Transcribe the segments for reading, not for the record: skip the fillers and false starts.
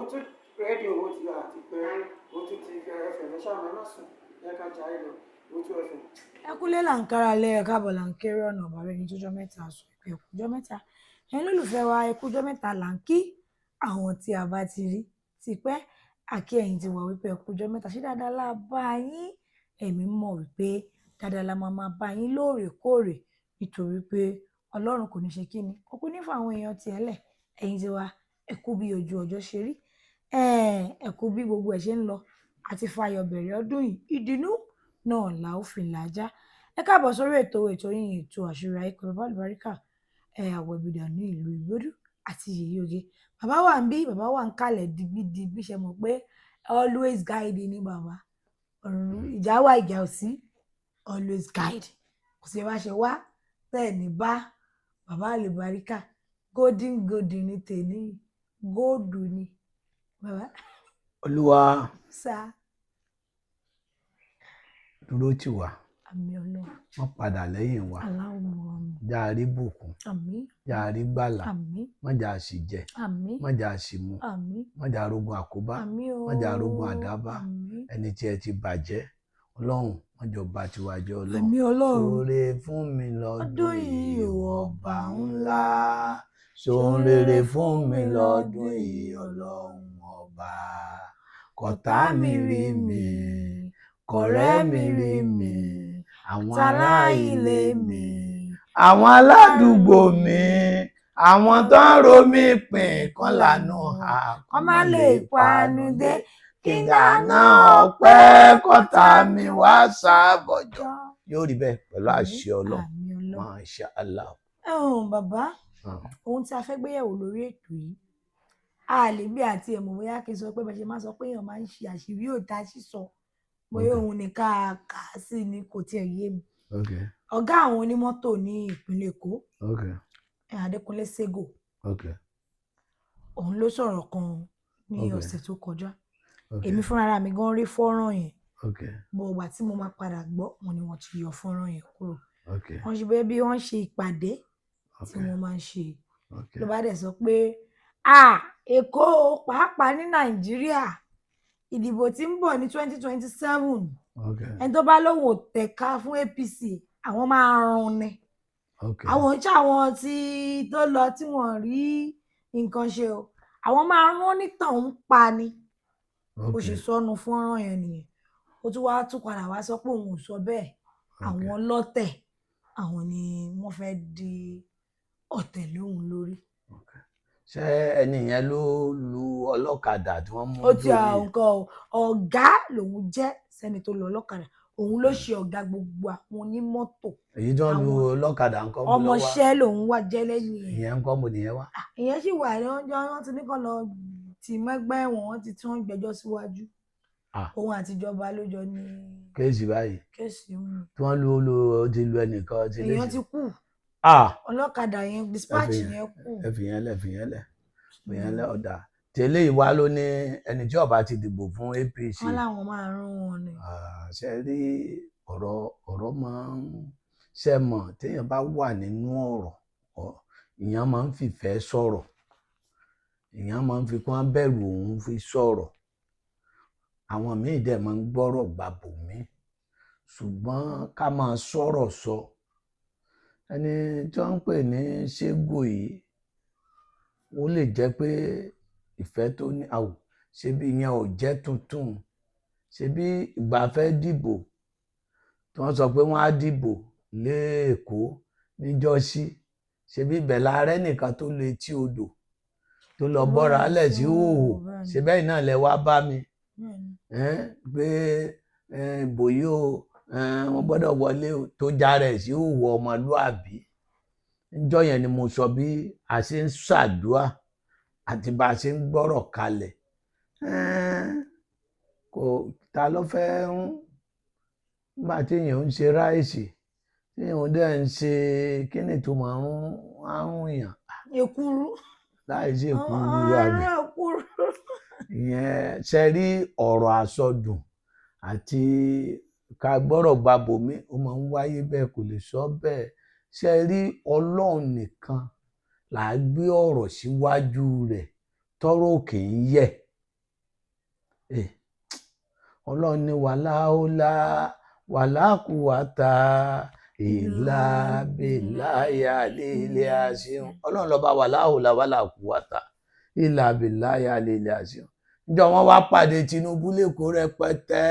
Owótú rédíò ó ti àti pé Owótú ti FM, ẹ ṣáà ẹ má sùn, ẹ ká jayé lọ Owótú FM. Ẹ kúlé là ń kára lé, ẹ káàbọ̀ là ń kéré ọ̀nà bàbá ẹni tójọ́ mẹ́ta sọ pé ẹ kújọ́ mẹ́ta. Ẹ̀yin lólùfẹ́ wa, ẹ kújọ́ mẹ́ta là ń kí àwọn tí a bá ti rí tipẹ́. Àkí ẹ̀yin ti wà wípé ẹ kújọ́ mẹ́ta, ṣé dáadáa la bá yín? Ẹ̀mí mọ̀ wípé dáadáa la máa máa bá yín lóòrèkóòrè, nítorí pé Ọlọ́run kò ní ṣe kíni, kò kú ní fún àwọn èèyàn tiẹ̀ lẹ̀. Ẹ̀yin ti wa, ẹ kú bí ojú ọjọ́ ṣe rí, ẹ kú bí gbogbo ẹ̀ ṣe ń lọ àti fayọ̀ bẹ̀rẹ̀ ọdún yìí. Ìdùnnú náà là ó fi làájá. Ẹ káàbọ̀ sórí ètò yín, ètò Àṣírí Ayé pẹ̀lú Bàbá Àlùbáríkà ẹ Àwẹ̀bìdà ní ìlú Ìgbódù àti Yèyé Oge. Bàbá wà ń bí, bàbá wà ń kalẹ̀ digbidigbi. Ṣe mọ̀ pé always guide ni bàbá? Ìjà wà, ìjà ò sí, always guide. Kò sí bá ṣe wá tẹ́ ní bá Bàbá Àlùbáríkà. Golden golden ní tèmi, gold ni bàbá. Olúwa sá dúró tì wá. Àmín Ọlọ́run. Má padà lẹ́yìn wa. Aláwọ̀ àmín. Já a rí bùkún. Àmín. Já a rí gbàlà. Àmín. Má jà á sì jẹ. Àmín. Má jà á sì mu. Àmín. Má jà á rógun àkóbá. Àmín o. Má jà á rógun àdábá. Àmín. Ẹni tí ẹ ti bàjẹ́, Ọlọ́run, má jọ bá tiwa jẹ́, Ọlọ́run. Àmín Ọlọ́run. Ṣoore fún mi lọ́dún ọdún yìí, yìí, ọba ńlá. Ṣohun rere fún mi lọ́dún yìí, Ọlọ́run ọba. Kọ̀tá mi rí mi, kọ̀rẹ́ mi rí mi, àwọn ará ilé mi, àwọn aládùúgbò mi, àwọn tó ń ro mí pín kán lànà ha. Kọ́ má lè panu dé. Kí n dáná ọpẹ́, kọ́tà mi wá sábọ̀jọ́. Yóò rí bẹ́ẹ̀ pẹ̀lú àṣẹ Ọlọ́run. Àmín Ọlọ́run. Masha Allah. Ẹ̀hún bàbá, ohun tí a fẹ́ gbéyẹ̀wò lórí ètò yìí, a lè bí àti ẹ̀mọ̀ bóyá kí n sọ pé bá ṣe máa sọ pé èèyàn máa ń ṣe àṣírí ò dá sísọ, bóyá òun ní ká kà á sí ni, kò tiẹ̀ yé mi. Ọ̀gá àwọn onímọ́tò ní ìpínlẹ̀ Èkó, Adékúnlé Ségò, òun ló sọ̀rọ̀ kan ní ọ̀sẹ̀ tó kọjá. Èmi fúnra mi gan rí fọ́nrán yẹn bó. Ìgbà tí mo máa padà gbọ́, wọn ni wọ́n ti yọ fọ́nrán yẹn kúrò. Wọ́n ṣe bẹ́ẹ̀ bí wọ́n ṣe ìpàdé tí wọ́n máa ń ṣe ló bá dẹ̀ sọ pé ah, Èkó o, pàápàá ní Nàìjíríà, ìdìbò tí ń bọ̀ ní 2027, ẹni tó bá lóun ò tẹ̀ka fún APC, àwọn máa run ni. Àwọn ń ṣàwọn tí tó lọ tí wọ́n rí nǹkan ṣe o, àwọn máa rún onítàn ń pa ni. Bó ṣe sọnù fọ́nrán yẹn nìyẹn. Ó tún wá tún padà wá sọ pé òun ò sọ bẹ́ẹ̀, àwọn ọlọ́tẹ̀, àwọn ni wọ́n fẹ́ di ọ̀tẹ̀ lóhun lórí. Ṣé ẹni yẹn ló lu ọlọ́kadà tí wọ́n mú? Ó ti lórí? Àwọn nǹkan o, ọ̀gá lòun jẹ́ sẹ́ni tó lọ ọlọ́kadà, òun ló ṣe ọ̀gá gbogbo àwọn onímọ́tò. Èyí tí wọ́n lu ọlọ́kadà ńkọ́, mo lọ wá? Ọmọọṣẹ́ lòun wá jẹ́ lẹ́yìn ẹ̀. Ìyẹn ńkọ́, mo nìyẹn wá? Ìyẹn sì wà ní wọ́n wọ́n ti ní kàn lọ tì mẹ́gbẹ́ ẹ̀wọ̀n, wọ́n ti tún gbẹ́jọ́ síwájú. Òun àtijọba ló jọ ní Case báyìí. Case ń Tí wọ́n lu ó ti lu ẹnìkan ti èèyàn léṣe. ti kú. Ọlọ́kadà yẹn, dispatch yẹn kú. Ẹ fi yẹn lẹ̀, fi yẹn lẹ̀, fi yẹn lẹ̀. Ọ̀dà tẹ́lẹ̀ yìí wá ló ní ẹni tí ó bá ti dìbò fún APC. Wọ́n láwọn máa rún wọn ni. Ah, ṣe rí ọ̀rọ̀, ọ̀rọ̀ máa ń ṣe mọ̀, téèyàn bá wà nínú ọ̀rọ̀, èèyàn máa ń fìfẹ́ sọ̀rọ̀, èèyàn máa ń fi kún bẹ̀rù òun fi sọ̀rọ̀. Àwọn míì dẹ̀ máa ń gbọ́rọ̀ gbàbò mí, ṣùgbọ́n ká máa sọ̀rọ̀ sọ. Ẹni tí wọ́n ń pè ní Ségò yìí, ó lè jẹ́ pé ìfẹ́ tó ní àwò ṣebí ìyẹn ò jẹ́ tuntun. Ṣebí ìgbà fẹ́ dìbò tí wọ́n sọ pé wọ́n á dìbò lẹ́ẹ̀kọ́ níjọ́sí, ṣebí ibẹ̀ la rẹ́ nìkan tó lọ etí odò tó lọ bọ́ra lẹ̀ sí hòhò. Ṣe bẹ́ẹ̀ náà lẹ wá bá mi pé ìbò yìí o, wọ́n gbọ́dọ̀ wọlé o, tó já rẹ̀ sí hòhò ọmọlúàbí. Níjọ́ yẹn ni mo sọ bí a ṣe ń ṣàdúà àti bá a ṣe ń gbọ́rọ̀ kalẹ̀. Kò ta ló fẹ́ ń nígbà tí èèyàn ń ṣe rice, tí èèyàn dẹ̀ ń ṣe kí ni tó máa ń àrùn èèyàn? Èkuru. Láì sí èkuru àbí? Èkuru. Ìyẹn ṣe rí ọ̀rọ̀ àsọdùn àti ká gbọ́rọ̀ gba bòmí, ó máa ń wáyé bẹ́ẹ̀, kò lè sọ bẹ́ẹ̀. Ṣe rí, Ọlọ́run nìkan là á gbé ọ̀rọ̀ síwájú rẹ̀ tọ́rọ̀ òkè ń yẹ̀. Eh, Ọlọ́run ní wàláhólà wàlákùwàtà ìlà bìláyà lílé àṣìhùn. Ọlọ́run lọ́ba wàláhólà wàlákùwàtà ìlà bìláyà lílé àṣìhùn. Níjọ́ wọn wá pàdé Tinubu lẹ́kọ̀ọ́ rẹpẹtẹ.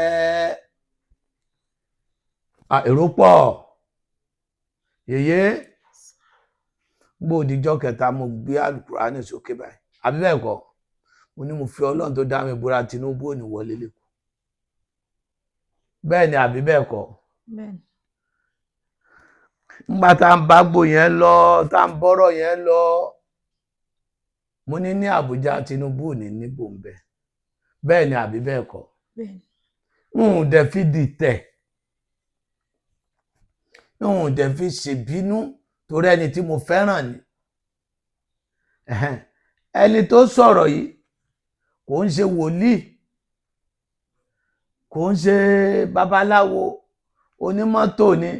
Ah, èrò pọ̀ yèyé. Gbòdìjọ́ kẹta mo gbé Àlùkùránì sókè báyìí, àbí bẹ́ẹ̀ kọ́, mo ní mo fi Ọlọ́run tó dá mi búra, Tinubu ò ní wọlé lẹ́kọ̀ọ́. Bẹ́ẹ̀ ni àbí bẹ́ẹ̀ kọ́? Bẹ́ẹ̀ ni. Ńgbà tá à ń bá gbò yẹn lọ, tá à ń bọ́rọ̀ yẹn lọ, mo ní ní Àbújá Tinubu ò ní níbò ń bẹ. Bẹ́ẹ̀ ni àbí bẹ́ẹ̀ kọ́? Bẹ́ẹ̀ ni. N ò dẹ̀ fi dìtẹ̀, n ò dẹ̀ fi ṣèbínú, torí ẹni tí mo fẹ́ràn ni. Ẹ̀hẹ́n. Ẹni tó sọ̀rọ̀ yìí kò ń ṣe wòlíì, kò ń ṣe babaláwo, onímọ́tò ni.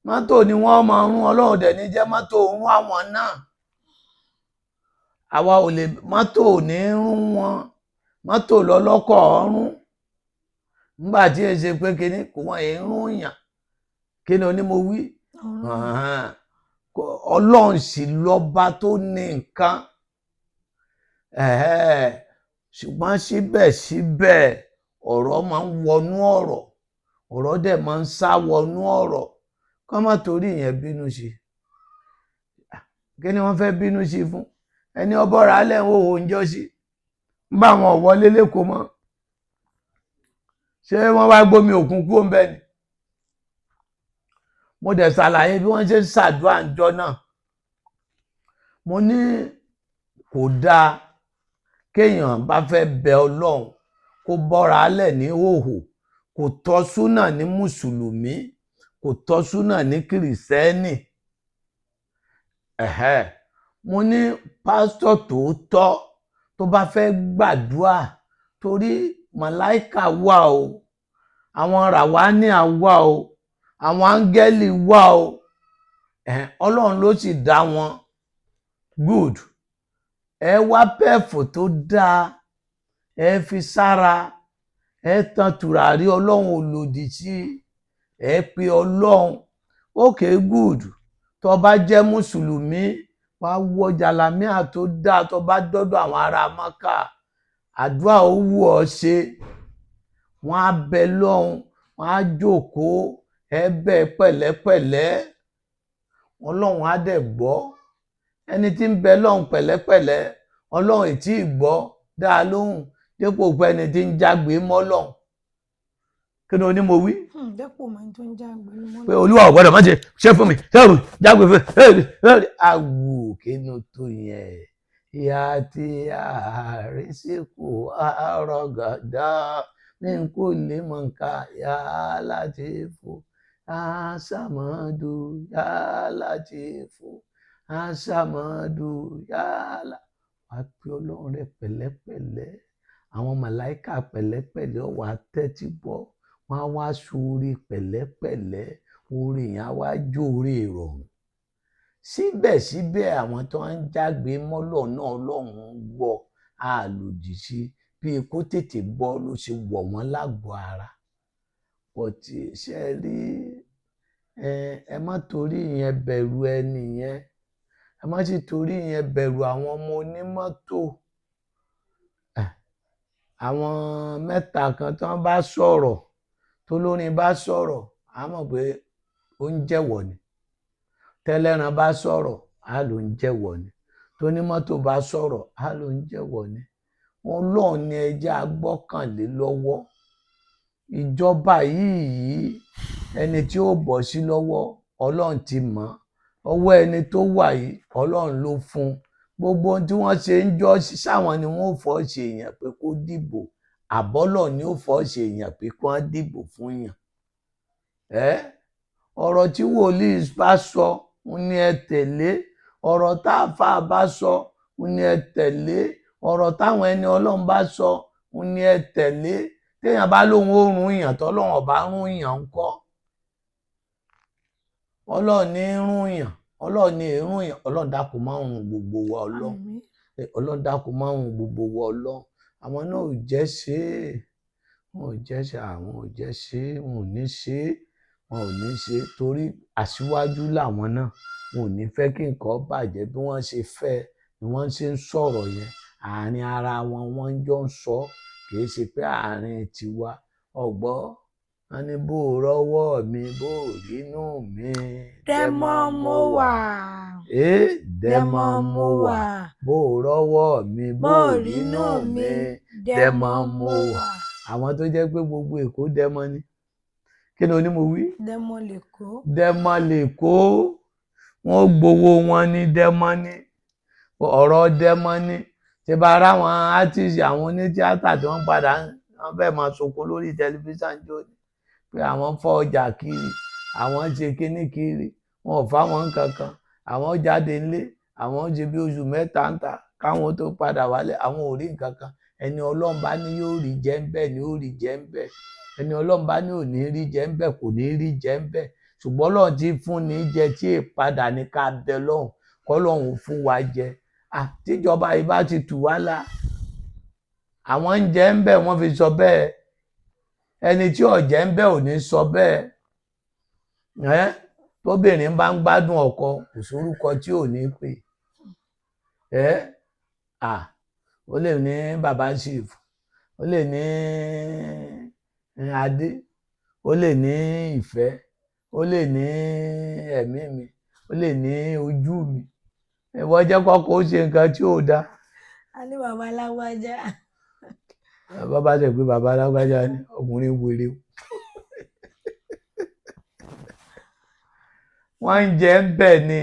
Mọ́tò ni wọ́n máa ń rún. Ọlọ́run dẹ̀ ní jẹ́ mọ́tò rún àwọn náà. Àwa ò lè, mọ́tò ò ní rún wọn, mọ́tò lọ́lọ́kọ̀ ọ̀rún. Nígbà tí ẹ ṣe pé kinní kò wọ́n ẹ̀ ń rún yàn, kí ni onímọ̀ wí? Ọ̀run. Ọ̀hán. Ọlọ́run sì lọ́ba tó ní nǹkan. Ẹ̀hẹ́. Ṣùgbọ́n síbẹ̀síbẹ̀ ọ̀rọ̀ máa ń wọnú ọ̀rọ̀, ọ̀rọ̀ dẹ̀ máa ń sá wọnú ọ̀rọ̀. Kọ́ má torí ìyẹn bínú sí i. Kí ni wọ́n fẹ́ bínú sí i fún? Ẹni ọbọ̀ra alẹ́ ń wò ó ń jọ́ sí ń bá wọn wọlé lẹ́kọ̀ọ́ mọ́. Ṣé wọ́n wá gbómi òkun kúrò ń bẹ́ẹ̀ ni? Mo dẹ̀ ṣàlàyé bí wọ́n ṣe ń ṣàdúrà ńjọ́ náà. Mo ní kò dáa kéèyàn bá fẹ́ bẹ Ọlọ́run kó bọ́ra alẹ̀ ní hòhò. Kò tọ́ súnà ní mùsùlùmí, kò tọ́ súnà ní kìrìsìtẹ́nì. Ẹ̀hẹ́. Mo ní pásítọ̀ tòótọ́ tó bá fẹ́ gbàdúrà, torí màláìkà wà o, àwọn ràwáníà wà o, àwọn áńgẹ́lì wà o. Ẹ̀hẹ́n, Ọlọ́run ló sì dá wọn. Good. Ẹ wá pẹ́ẹ̀fù tó dáa, ẹ fi sára, ẹ tan tùràrí, Ọlọ́run ò lòdì sí, ẹ pe Ọlọ́run. Okay, good. Tó bá jẹ́ mùsùlùmí, wàá wọ jàlámíà tó dáa. Tó bá dọ́dọ̀ àwọn ará Mákà, àdúrà ó wù ọ́ ṣe. Wọ́n á bẹ lọ́hùn, wọ́n á jókòó, ẹ bẹ̀ pẹ̀lẹ́pẹ̀lẹ́, Ọlọ́run á dẹ̀ gbọ́. Ẹni tí ń bẹ lọ́hùn pẹ̀lẹ́pẹ̀lẹ́, Ọlọ́run ì tí ì gbọ́ dá a lóhùn, dípò pé ẹni tí ń jágbe mọ́ lọ́hùn. Kí ni oní mo wí? Dẹ́pọ̀ máa ń tó ń jágbe mọ́. Pé Olúwa ò gbọ́dọ̀ má ṣe ṣe fún mi, ṣe fún mi, jágbe fún mi. Awù kí ni tó yẹn? Ìyá tí àrísìkò àrọ̀gàdá ní kò lè mọ̀ nǹka yá láti fò àṣàmọ́dù yá láti fò àṣàmọ́dù yá lá. Wàá pe Ọlọ́run rẹ pẹ̀lẹ́pẹ̀lẹ́, àwọn màláìka pẹ̀lẹ́pẹ̀lẹ́ wà á tẹ́tí gbọ́, wọ́n á wá sórí pẹ̀lẹ́pẹ̀lẹ́, orí yẹn á wá jó orí ìrọ̀rùn. Síbẹ̀síbẹ̀ àwọn tó ń jágbe mọ́lọ̀ náà, Ọlọ́run ń gbọ́, á lòdì sí bí kó tètè gbọ́ ló ṣe wọ̀ wọ́n lágọ̀ọ́ ara. But ṣe ẹ rí ẹ, ẹ má torí ìyẹn bẹ̀rù ẹni yẹn, ẹ má sì torí ìyẹn bẹ̀rù àwọn ọmọ onímọ́tò. Àwọn mẹ́ta kan tí wọ́n bá sọ̀rọ̀, tó lórin bá sọ̀rọ̀, a mọ̀ pé ó ń jẹ́wọ́ ni. Tẹ́lẹ́ran bá sọ̀rọ̀, á ló ń jẹ́wọ́ ni. Tónímọ́tò bá sọ̀rọ̀, á ló ń jẹ́wọ́ ni. Ọlọ́run ni ẹ jẹ́ a gbọ́kànlé lọ́wọ́. Ìjọba yìí, ẹni tí ó bọ́ sí lọ́wọ́, Ọlọ́run ti mọ̀. Ọwọ́ ẹni tó wà yìí, Ọlọ́run ló fún un. Gbogbo ohun tí wọ́n ṣe ń jọ́ sáwọn ni wọ́n ò fọ́ ṣe èèyàn pé kó dìbò, àbọ́lọ̀ ni ó fọ́ ṣe èèyàn pé kí wọ́n dìbò fún yàn. Ẹ́ ọ̀rọ̀ tí wòlíì bá sọ ń ní ẹ tẹ̀lé, ọ̀rọ̀ táàfáà bá sọ ń ní ẹ tẹ̀lé, ọ̀rọ̀ táwọn ẹni Ọlọ́run bá sọ ń ní ẹ tẹ̀lé. Téèyàn bá lóun ó rún yàn, tọ́lọ́run ọba rún yàn ńkọ́? Ọlọ́run ní rún yàn, Ọlọ́run ní rún yàn. Ọlọ́run dákun má run gbogbo wa Ọlọ́run. Àmín. Ọlọ́run dákun má run gbogbo wa Ọlọ́run. Àwọn náà ò jẹ́ ṣe é, wọn ò jẹ́ ṣe, àwọn ò jẹ́ ṣe é, wọn ò ní ṣe é, wọn ò ní ṣe é torí aṣíwájú làwọn náà. Wọn ò ní fẹ́ kí nǹkan bàjẹ́. Bí wọ́n ṣe fẹ́ ni wọ́n ṣe ń sọ̀rọ̀ yẹn. Àárín ara wọn wọ́n jọ ń sọ, kì í ṣe pé àárín tiwa. Ọ̀gbọ́ wọn ní bó o rọ́wọ́ mi, bó o rínú mi, Dẹ́mọ́ mo wà. Dẹ́mọ́ mo wà. Bó o rọ́wọ́ mi, bó o rínú mi, dẹ́mọ́ mo wà. Àwọn tó jẹ́ pé gbogbo Èkó dẹ́mọ́ ni. Kí ni onímọ̀ wí? Dẹ́mọ́ lÈkó. Dẹ́mọ́ lÈkó. Wọ́n gbowó wọn ní dẹ́mọ́ ní. Ọ̀rọ̀ dẹ́mọ́ ní. Ṣé bá ara àwọn átìsì, àwọn onítíátà tí wọ́n padà wọ́n fẹ́ máa sunkún lórí tẹlifíṣàn jọ ni pé àwọn fọ́ ọjà kiri, àwọn ṣe kíní kiri, wọn ò fáwọn kankan, àwọn jáde ńlé, àwọn ṣe bí oṣù mẹ́ta ń ta káwọn tó padà wálé, àwọn ò rí nǹkan kan. Ẹni Ọlọ́run bá ní yóò rí jẹ ń bẹ̀ ni yóò rí jẹ ń bẹ̀. Ẹni Ọlọ́run bá ní ò ní rí jẹ ń bẹ̀ kò ní rí jẹ ń bẹ̀. Ṣùgbọ́n Ọlọ́run ti fún ní jẹ tí èèpadà ní ká bẹ lọ́hùn kọ́lọ́hún fún wa jẹ. Tíjọba yìí bá ti tù wá la, àwọn ń jẹ ń bẹ̀ wọ́n fi sọ bẹ́ẹ̀. Ẹni tí ò jẹ ń bẹ̀ ò ní sọ bẹ́ẹ̀. Tóbìnrin bá ń gbádùn ọkọ, kò sórúkọ tí ò ní pè. Ó lè ní bàbá chief, ó lè ní adé, ó lè ní ìfẹ́, ó lè ní ẹ̀mí mi, ó lè ní ojú mi. Ìwọ jẹ́ kọ́kọ́ ó ṣe nǹkan tí ò dáa. A ní bàbá alágbájá. Bàbá ṣe pé bàbá alágbájá ni ọkùnrin wèrè o. Wọ́n ń jẹ ń bẹ̀ ni.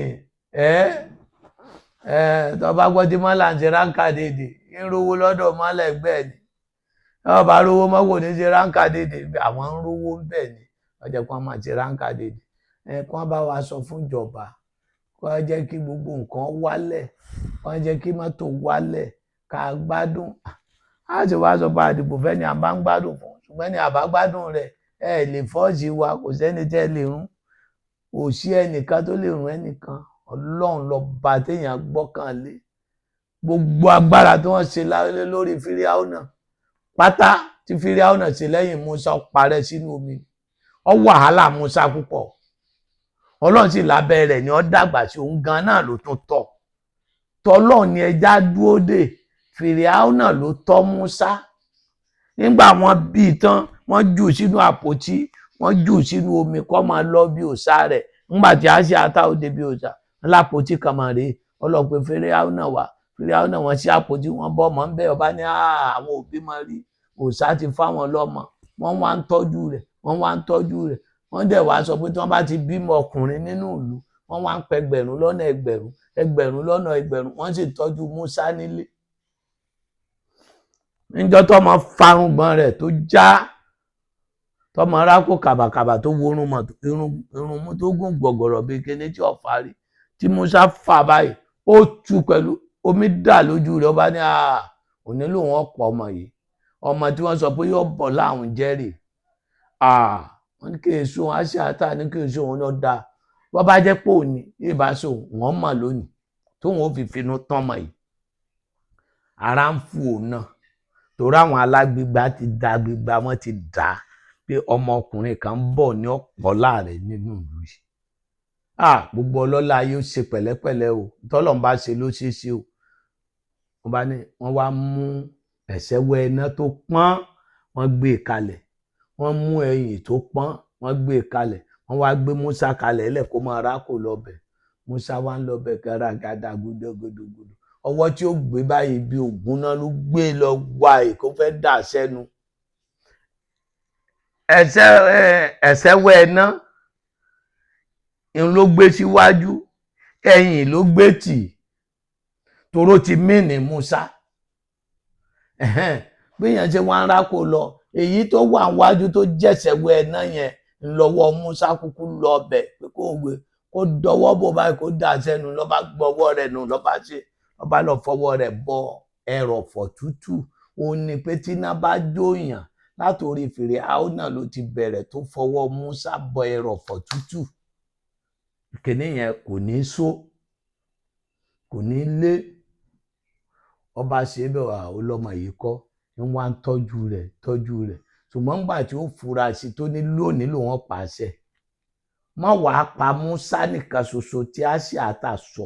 Tó bá gbọ́ tí mọ́là ń ṣe ráńkà dédè, ń rówó lọ́dọ̀ mọ́là ẹgbẹ́ ni. Tó bá rówó mọ́ kò ní ṣe ráńkà dédè, àwọn ń rówó ń bẹ̀ ni. Wọ́n jẹ́ kí wọ́n máa ṣe ráńkà dédè. Kí wọ́n bá wa sọ fún ìjọba, kí wọ́n jẹ́ kí gbogbo nǹkan wálẹ̀, kí wọ́n jẹ́ kí mọ́tò wálẹ̀, ká gbádùn. A sì wá sọ pé àdìbò fẹ́ ni à bá ń gbádùn fún, ṣùgbọ́n ní àbá gbádùn rẹ̀, ẹ lè fọ́ọ̀sì wa, kò sẹ́ni tẹ́ lè rún. Kò sí ẹnìkan tó lè rún ẹnìkan. Ọlọ́run lọba téèyàn gbọ́kàn lé. Gbogbo agbára tí wọ́n ṣe lórí Fíríáúnà pátá tí Fíríáúnà ṣe lẹ́yìn Musa parẹ́ sínú omi. Ó wàhálà Musa púpọ̀. Ọlọ́run sì lábẹ́ rẹ̀ ni ó dàgbà sí, òun gan náà ló tún tọ́. Tọ́lọ́run ni ẹja dúró dè. Fíríáúnà ló tọ́ Musa. Nígbà wọ́n bí i tán, wọ́n jù sínú àpótí, wọ́n jù sínú omi kó máa lọ bí òòṣà rẹ̀. Nígbà tí a ṣe ata ó débi òòṣà, lápótí kan máa rèé. Ọlọ́run pé Fíríáúnà wá. Fíríáúnà wọ́n sí àpótí, wọ́n bọ́ ọmọ ń bẹ́, ọba ní àwọn òbí máa rí. Òòṣà ti fáwọn lọ́mọ. Wọ́n wá ń tọ́jú rẹ̀, wọ́n wá ń tọ́jú rẹ̀. Wọ́n dẹ̀ wá sọ pé tí wọ́n bá ti bímọ ọkùnrin nínú ìlú, wọ́n wá ń pẹ ẹgbẹ̀rún lọ́nà ẹgbẹ̀rún, ẹgbẹ̀rún lọ́nà ẹgbẹ̀rún, wọ́n sì tọ́jú Musa nílé. Níjọ́ tọ́mọ farúngbọ̀n rẹ̀ tó já, tọ́mọ rákò kàbàkàbà tó wo irun mú tó gùn gbọ̀gọ̀rọ̀ bíi kíní tí ó parí, tí Musa fà báyìí, ó tu pẹ̀lú omi dà lójú rẹ̀, ọba ní òní lòun ọ̀pọ̀ ọmọ yìí. Ọmọ tí wọ́n sọ pé yóò bọ̀ láwọn jẹ́rìí. Wọ́n ní kí èso wọn á ṣe àtà ní kí èso wọn lọ da. Bọ́ bá jẹ́ pé òní, ìbá so wọ́n mọ̀ lónìí tóun ó fi finú tán ọmọ yìí. Ara ń fún òun náà. Torí àwọn alágbègbà ti da gbígba, wọ́n ti dà á pé ọmọkùnrin kan ń bọ̀ ní ọ̀pọ̀ láàrẹ̀ nínú ìlú yìí. Gbogbo ọlọ́lá yóò ṣe pẹ̀lẹ́pẹ̀lẹ́ o. Tọ́lọ́run bá ṣe ló ṣeé ṣe o. Wọ́n bá ní wọ́n wá mú ẹ̀sẹ̀ wẹ iná tó pọ́n, wọ́n gbé e kalẹ̀. Wọ́n mú ẹyìn tó pọ́n, wọ́n gbé e kalẹ̀. Wọ́n wá gbé Musa kalẹ̀ lẹ̀ kó máa rákò lọ́bẹ̀. Musa wá ń lọ́bẹ̀ gàràgàdà gúdúgúdúgúdú. Ọwọ́ tí ó gbé báyìí bí ògùn náà ló gbé lọ wá èkó fẹ́ dà sẹ́nu. Ẹ̀sẹ̀ wẹ iná ń ló gbé síwájú, ẹ̀yìn ló gbé tì, toró ti mí ní Musa. Bí èèyàn ṣe wá ń rákò lọ, èyí tó wà níwájú tó jẹ̀sẹ̀ wẹ iná yẹn ńlọ́wọ́ Musa kúkú lọ bẹ̀ pé kó gbé, kó dọwọ́ bò báyìí kó dà sẹ́nu, ló bá gbọ́wọ́ rẹ̀ nù, ló bá ṣe, ló bá lọ fọwọ́ rẹ̀ bọ ẹrọ̀fọ̀ tútù. Ó ní pé tíná bá jóyàn látòrí Fíríáúnà ló ti bẹ̀rẹ̀ tó fọwọ́ Musa bọ ẹrọ̀fọ̀ tútù. Kìnní yẹn kò ní só, kò ní lé. Ọba ṣe bẹ́ẹ̀ wà ó lọ́mọ yìí kọ́. Ń wá ń tọ́jú rẹ̀, tọ́jú rẹ̀, ṣùgbọ́n nígbà tí ó fura sí tó ní lónìí lòun pàṣẹ, má wàá pa Musa nìkan ṣoṣo tí a ṣe àtàsọ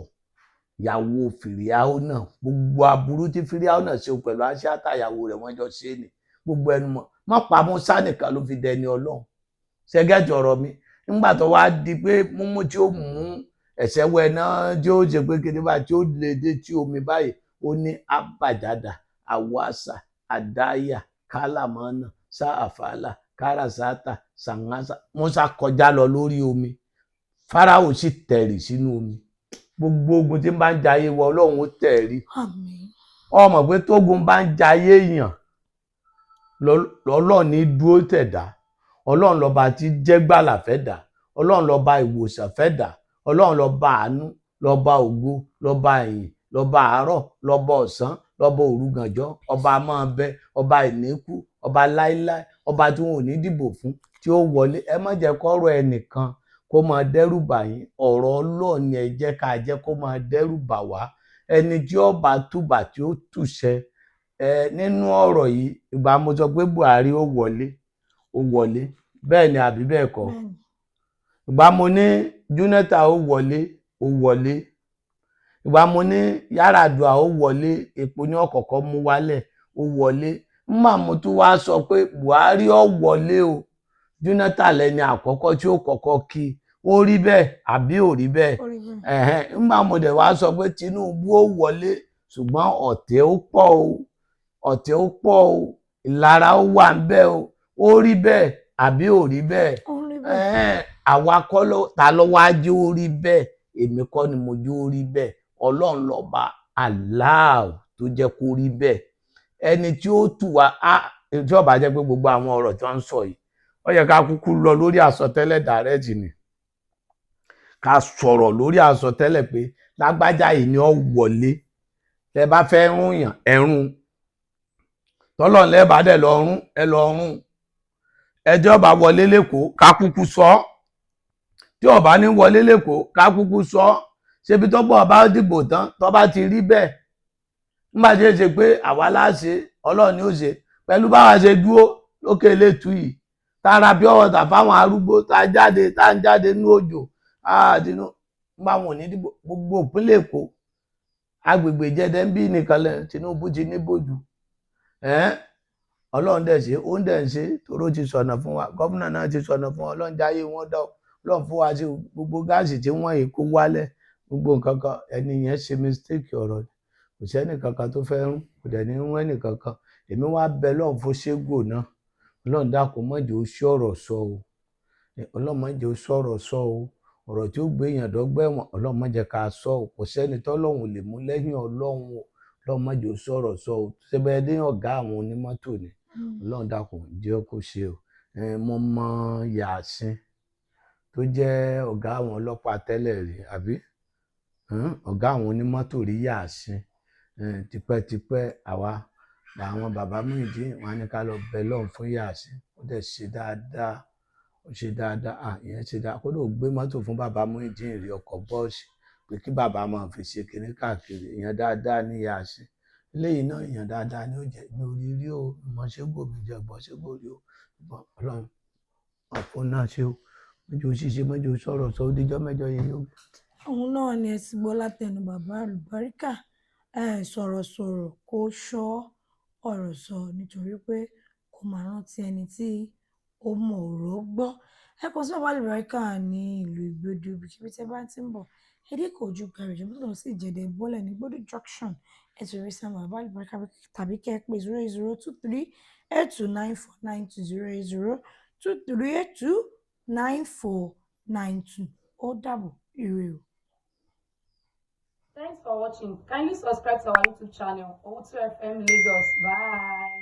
ìyàwó Fìríàwó náà. Gbogbo aburú tí Fìríàwó náà ṣe pẹ̀lú àṣẹ àtàyàwó rẹ̀, wọ́n jọ ṣe é ni gbogbo ẹnu mọ́. Má pa Musa nìkan ló fi dẹni Ọlọ́run. Ṣẹgẹ́tì ọ̀rọ̀ mi? Nígbà tó wá di pé múmú tí ó mú ẹ̀sẹ̀ wẹ̀ náà, tí ó ṣe pé kíní báyìí, tí ó lè dé tí omi báyìí, ó ní abàjádà, àwàsà, àdáyà, kálámọ́nà, sáàfàlà, kárasátà, sàngásà. Musa kọjá lọ lórí omi, Fáráò sì tẹ̀rì sínú omi. Gbogbo ogun tí ń bá ń jayé wọ, Ọlọ́run ó tẹ̀rí. Àmín. Ọmọ pé tógun bá ń jayé èèyàn, Ọlọ́run ní dúró tẹ̀dá. Ọlọ́run lọ́ba tí jẹ́ gbàlà fẹ́ dà, Ọlọ́run lọ́ba ìwòsàn fẹ́ dà, Ọlọ́run lọ́ba àánú, lọ́ba ògo, lọ́ba ìyìn, lọ́ba àárọ̀, lọ́ba ọ̀sán, lọ́ba òrugànjọ́, ọba máa bẹ, ọba ìníkú, ọba láíláí, ọba tí wọn ò ní dìbò fún tí ó wọlé. Ẹ má jẹ́ kọ́rọ̀ ẹnìkan kó máa dẹ́rù bà yín. Ọ̀rọ̀ Ọlọ́run ni ẹ jẹ́ ká jẹ́ kó máa dẹ́rù bà wá. Ẹni tí ó bá túbà, tí ó túṣẹ ẹ nínú ọ̀rọ̀ yìí. Ìgbà mo sọ pé Buhari ó wọlé, ó wọlé, bẹ́ẹ̀ ni àbí bẹ́ẹ̀ kọ́? Bẹ́ẹ̀ni. Ìgbà mo ní Jonathan ó wọlé, ó wọlé. Ìgbà mo ní Yar'Adua ó wọlé, epo ní ọ̀kọ̀ọ̀kọ̀ mú wálẹ̀, ó wọlé. Nígbà mo tún wá sọ pé Buhari ó wọlé o, Jonathan lẹni àkọ́kọ́ tí ó kọ́kọ́ kí, ó rí bẹ́ẹ̀ àbí ò rí bẹ́ẹ̀? Ó rí bẹ́ẹ̀. Ẹ̀hẹ́n. Nígbà mo dẹ̀ wá sọ pé Tinubu ó wọlé, ṣùgbọ́n ọ̀tẹ̀ ó pọ̀ o, ọ̀tẹ̀ ó pọ̀ o, ìlara ó wà ń bẹ̀ o, ó rí bẹ́ẹ̀ àbí ò rí bẹ́ẹ̀? Ó rí bẹ́ẹ̀. Ẹ̀hẹ́n. Àwa kọ́ ló ta ló wá jẹ́ ó rí bẹ́ẹ̀? Èmi kọ́ ni mo jẹ́ ó rí bẹ́ẹ̀. Ọlọ́run lọ́ba Allah tó jẹ́ kó rí bẹ́ẹ̀. Ẹni tí ó tù wá á, tí ó bá jẹ́ pé gbogbo àwọn ọ̀rọ̀ tí wọ́n ń sọ yìí, ó yẹ ká kúkú lọ lórí àsọtẹ́lẹ̀ direct ni, ká sọ̀rọ̀ lórí àsọtẹ́lẹ̀ pé lágbájá yìí ni ó wọlé. Tẹ bá fẹ́ rún yàn, ẹ̀rún tọ́lọ̀ lẹ́bàá dẹ̀ lọ rún, ẹ lọ rún. Ẹjọ́ bá wọlé lẹ́kọ̀ọ́, ká kúkú sọ ọ́. Tí ó bá ní wọlé lẹ́kọ̀ọ́, ká kúkú sọ ọ́. Ṣebí tọ́pọ̀ bá dìbò tán, tó bá ti rí bẹ́ẹ̀, nígbà tí ó ṣe pé àwa láṣẹ, Ọlọ́run ni ó ṣe. Pẹ̀lú báwa ṣe dúró lókè létú yìí, tá a ra pure water fáwọn arúgbó, tá a jáde, tá a ń jáde nínú òjò àdínú, nígbà wọn ò ní dìbò, gbogbo ìpínlẹ̀ Èkó, agbègbè Jẹ̀dẹ̀ ń bí nìkan lẹ Tinubu ti ní bójú. Ọlọ́run dẹ̀ ṣe, ó ń dẹ̀ ń ṣe, toró ti sọ̀nà fún wa, gómìnà náà ti sọ̀nà fún wa. Ọlọ́run jáyé wọn dá, Ọlọ́run fún wa sí gbogbo gáàsì tí wọ́n yìí kó wálẹ̀, gbogbo nǹkan kan. Ẹni yẹn ṣe mistake ọ̀rọ̀ ni. Kò sẹ́ni kankan tó fẹ́ rún, kò dẹ̀ ní rún ẹnì kankan. Èmi wá bẹ Ọlọ́run fún Ṣégò náà. Ọlọ́run dákun, má jẹ́ ó ṣọ̀rọ̀ sọ o. Ọlọ́run má jẹ́ ó sọ̀rọ̀ sọ o. Ọ̀rọ̀ tí ó gbé èèyàn dọ́gbà ẹ̀wọ̀n, Ọlọ́run má jẹ́ ká sọ o. Kò sẹ́ni tọ́lọ́run ò lè mú lẹ́yìn Ọlọ́run o. Ọlọ́run má jẹ́ ó sọ̀rọ̀ sọ o. Ṣẹ́bẹ̀ dé ọ̀gá àwọn onímọ́tò ni? Ọlọ́run dákun, jẹ́ kó ṣe o. Mo mọ Yàsín tó jẹ́ ọ̀gá àwọn ọlọ́pàá tẹ́lẹ̀ rí, àbí ọ̀gá àwọn onímọ́tò rí, Yàsín. Tipẹ́tipẹ́ àwa àwọn bàbá Muyideen wọn á ní ká lọ bẹ Ọlọ́run fún Yàsín. Ó dẹ̀ ṣe dáadáa, ó ṣe dáadáa. À, ìyẹn ṣe dáadáa. Kódà ó gbé mọ́tò fún bàbá Muyideen rí, ọkọ̀ bọ́ọ̀sì, pé kí bàbá máa fi ṣe kinní káàkiri. Ìyẹn dáadáa ní Yàsín. Eléyìí náà, èèyàn dáadáa ni ó jẹ́. Mi ò rí rí o, ìmọ̀ ṣégò mi jẹ́ gbọ́ ṣégò rí o. Ṣùgbọ́n Ọlọ́run ọ̀fun náà ṣe o, mọ́jọ ṣíṣe, mọ́jọ sọ̀rọ̀ sọ. Ó dijọ́ mẹ́jọ yìí o. Òun náà ni ẹ ti gbọ́ látẹnu bàbá àlùbáríkà. Ẹ sọ̀rọ̀sọ̀rọ̀ kó ṣọ́ ọ̀rọ̀ sọ, nítorí pé kó máa rántí ẹni tí ó mọ ọ̀rọ̀ gbọ́. Ẹ kàn sí bàbá àlùbáríkà ní ìlú Ìgbòdo. Ibikíbi tí ẹ bá ti ń bọ̀, ẹ dé Ìkòjú garage, mọ́tò lọ sí Ìjẹ̀dẹ̀, bọ́lẹ̀ ní Gbódù junction, ẹ ti rí sáà bàbá àlùbáríkà, tàbí kẹ́ ẹ pè 08023829492, 08023829492. Ó dàbọ̀, ire o. Thanks for watching. Kindly subscribe to our YouTube channel, O2 FM Lagos. Bye.